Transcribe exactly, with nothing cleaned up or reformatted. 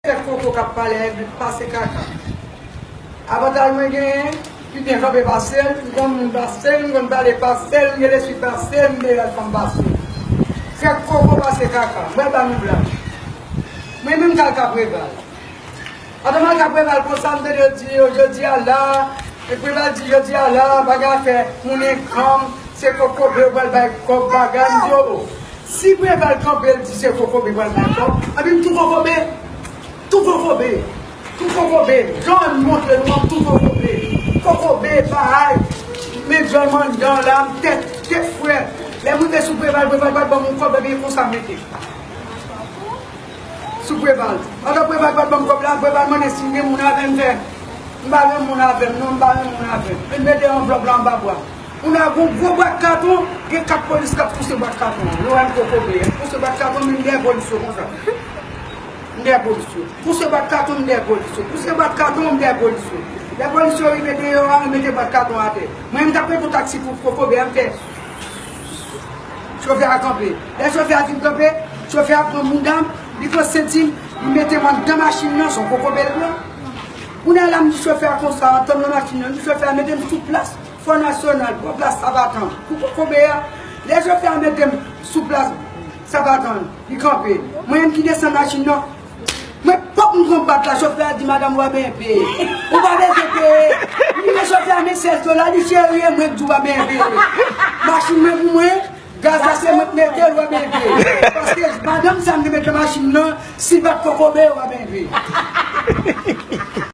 Kèk koko k ap pale, pase kaka. Avantaj mwen genyen, pi byen kanpe pase l, m konn moun pase l, m konn pale pase l, m gen lespri pase l, m gen lèl fanm pase l. Kèk koko pase kaka, m pral ba nou blag. Mwen menm m t al Kapreval. Pandan m al Kapreval konsa, m tande yo di yo, jodi a la, e Preval di, jodi a la, bagay afè moun enganm, se kokobe yo pral bay kòb bagay, m di yo, o. Si Preval kanpe, l di se kokobe pral bay kòb, anben m tou kokobe. Tou kokobe. Tou kokobe. John montre nou an tou kokobe. Kokobe, paray. Men John anndan la, m tèt, tèt frèt. Lè m rive sou Preval, Preval pral ban m yon kòb, epi konsa m mete. Sou Preval. Pandan Preval pral ban m kòb la, Preval mande si m gen moun avè m, m fè. M pa gen moun avè m, non, m pa gen moun avè m. Epi m mete anvlòp la anba bra m. Moun nan gon gwo bwat katon, gen kat polis k ap pouse bwat katon an. Yo wè m kokobe, pouse bwat katon, men m dèyè polis yo konsa. M dèyè polis yo. Pouse bwat katon, m dèyè polis yo. Pouse bwat katon, m dèyè polis yo. Lè polis yo rive deyò a, yo mete bwat katon atè. Mwen, m t ap mete yon taksi pou kokobe a, m fè. Chofè a kanpe. Lè chofè a fin kanpe, chofè a pran mouda m, li pran senti m, li mete m anndan machin nan, se yon kokobe l pran. Kounye a la, m di chofè a konsa, antann nan machin nan, m di chofè a mete m sou plas. Fò Nasyonal, bò plas Sapatan, pou kokobe a. Lè chofè a mete m sou plas Sapatan, li kanpe. Mwen menm ki desann machin nan, mwen pòp m pran bat la, chofè a di, madanm, w a benyen peye. Ou pa bezwen peye. M di, men chofè a, men sèz dola, li serye, mwen k di w pa benyen peye. Machin mwen pou mwen, gaz la se mwen k mete l, w a benyen peye. Paske madanm sa m te met nan machin nan, si l pa t kokobe, w a benyen peye.